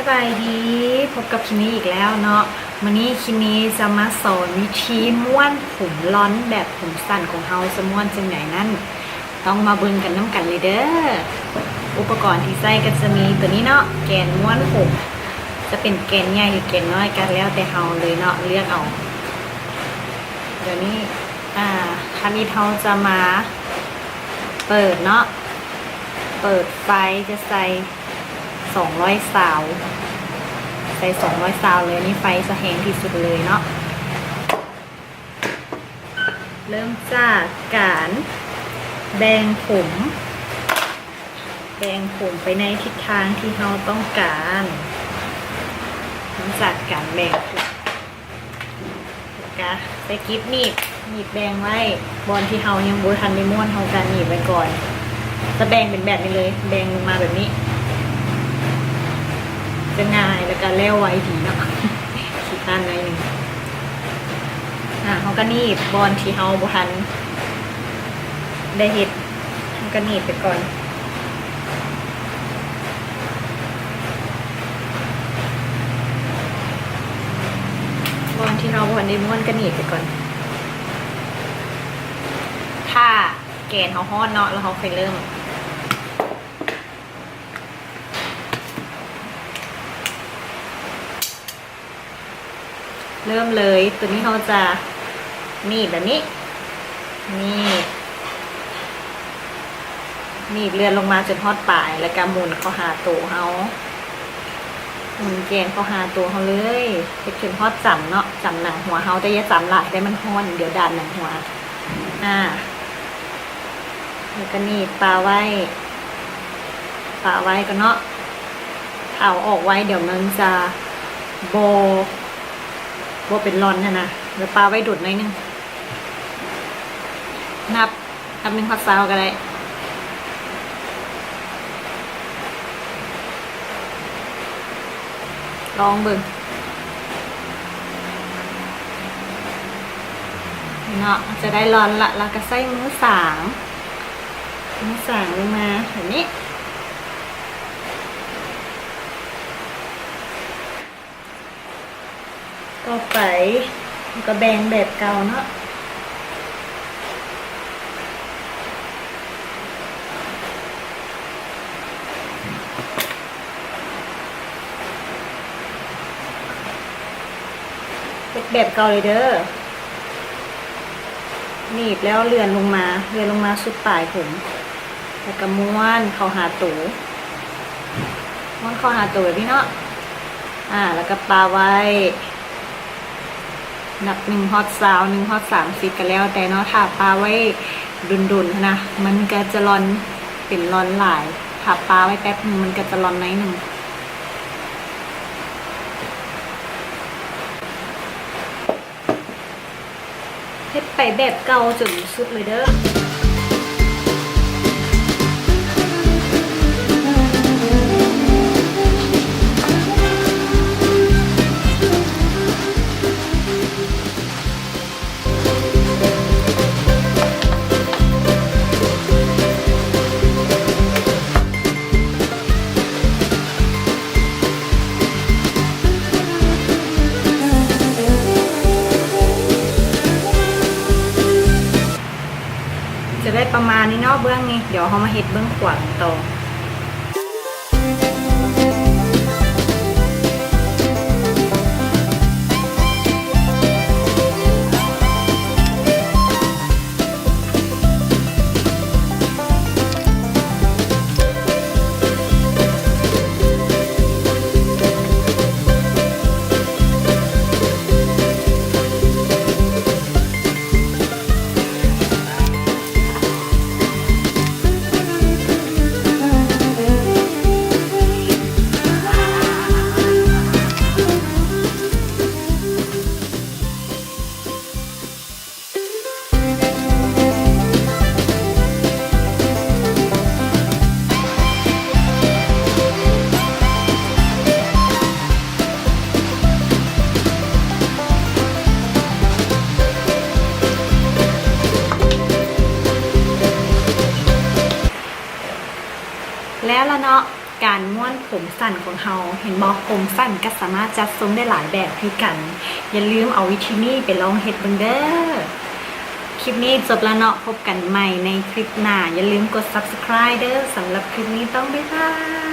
ສະບາຍດີ ພົບກັບຄິມມີອີກແລ້ວເນາະ. ມື້ນີ້ຄິມມີຈະມາສອນວິທີມ້ວນຜົມລອນແບບຜົມສັ້ນຂອງເຮົາ ຈະມ້ວນຈັ່ງໃດນັ້ນ ຕ້ອງມາເບິ່ງກັນນຳກັນເລີຍເດີ້. ອຸປະກອນທີ່ໃຊ້ກໍຈະມີໂຕນີ້ເນາະ ແກນມ້ວນຜົມ ຈະເປັນແກນໃຫຍ່ຫຼືແກນນ້ອຍກໍແລ້ວແຕ່ເຮົາເລີຍເນາະ ເລືອກເອົາ. ດຽວນີ້ ອາ ທຳອິດເຮົາຈະມາເປີດເນາະ ເປີດໄຟຈະໃສ່ ສອງຮ້ອຍຊາວ ໃສ່ສອງຮ້ອຍຊາວເລີຍ ນີ້ໄຟຈະແຮງທີ່ສຸດເລີຍເນາະ. ເລີ່ມຈາກການແບ່ງຜົມ ແບ່ງຜົມໄປໃນທິດທາງທີ່ເຮົາຕ້ອງການ. ເລີ່ມຈາກການແບ່ງຜົມ ກະໃສ່ກິບໜີບ ໜີບແບ່ງໄວ້ ບ່ອນທີ່ເຮົາຍັງບໍ່ທັນໄດ້ມ້ວນ ເຮົາກະໜີບໄວ້ກ່ອນ. ຈະແບ່ງເປັນແບບນີ້ເລີຍ ແບ່ງລົງມາແບບນີ້ ຈະງ່າຍ ແລ້ວກະແລ້ວໄວດີເນາະ ຂີ້ຄ້ານໜ້ອຍໜຶ່ງ. ອາ ເຮົາກະໜີບບ່ອນທີ່ເຮົາບໍ່ທັນໄດ້ເຮັດ ເຮົາກະໜີບໄປກ່ອນ. ບ່ອນທີ່ເຮົາບໍ່ທັນໄດ້ມ້ວນກະໜີບໄປກ່ອນ ຖ້າແກນເຮົາຮ້ອນເນາະ ແລ້ວເຮົາຄ່ອຍເລີ່ມ. ເລີ່ມເລີຍ ໂຕນີ້ເຮົາຈະໜີບແບບນີ້ ນີ້ ໜີບເລື່ອນລົງມາຈົນຮອດປາຍ ແລ້ວກະໝູນເຂົ້າຫາໂຕເຮົາ ໝູນແກນເຂົ້າຫາໂຕເຮົາເລີຍ ເຮັດຈົນຮອດຈຳເນາະ ຈຳໜັງຫົວເຮົາ ແຕ່ຢ່າຈຳຫຼາຍໄດ້ ມັນຮ້ອນ ດຽວດາດໜັງຫົວ. ອາ ແລ້ວກະໜີບປະໄວ້ ປະໄວ້ກ່ອນເນາະ ຖ້າເອົາອອກໄວ້ດຽວມັນຈະບໍ່ ບໍ່ເປັນລອນຫັ້ນນະ ແລ້ວປະໄວ້ດົນໜ້ອຍໜຶ່ງ ນັບ ນັບໜຶ່ງຮອດຊາວກໍໄດ້ ລອງເບິ່ງເນາະ ຈະໄດ້ລອນລະ ແລ້ວກໍໃຊ້ມືສາງ ມືສາງລົງມາແບບນີ້. ຕໍ່ໄປເຮົາກໍແບ່ງແບບເກົ່າເນາະ ເຮັດແບບເກົ່າເລີຍເດີ້ ໜີບແລ້ວເລື່ອນລົງມາ ເລື່ອນລົງມາສຸດປາຍຜົມ ແລ້ວກໍມ້ວນເຂົ້າຫາໂຕ ມ້ວນເຂົ້າຫາໂຕແບບນີ້ເນາະ ອາ ແລ້ວກໍປະໄວ້ ນັບໜຶ່ງຮອດຊາວ ໜຶ່ງຮອດສາມສິບກໍແລ້ວແຕ່ເນາະ ຖ້າປະໄວ້ດົນໆຫັ້ນນະ ມັນກໍຈະລອນ ເປັນລອນຫຼາຍ ຖ້າປະໄວ້ແປັບໜຶ່ງ ມັນກໍຈະລອນໜ້ອຍໜຶ່ງ. ເຮັດໄປແບບເກົ່າຈົນສຸດເລີຍເດີ້. ຈະໄດ້ປະມານນີ້ເນາະ ເບື້ອງນີ້ ດຽວເຮົາມາເຮັດເບື້ອງຂວາກັນຕໍ່. ແລ້ວລະເນາະ ການມ້ວນຜົມສັ້ນຂອງເຮົາ ເຫັນບໍ່? ຜົມສັ້ນກໍສາມາດຈັດຊົງໄດ້ຫຼາຍແບບຄືກັນ. ຢ່າລືມເອົາວິທີນີ້ໄປລອງເຮັດເບິ່ງເດີ້. ຄລິບນີ້ຈົບແລ້ວເນາະ, ພົບກັນໃໝ່ໃນຄລິບໜ້າ. ຢ່າລືມກົດ Subscribe ເດີ້. ສຳລັບຄລິບນີ້ຕ້ອງບາຍບາຍ.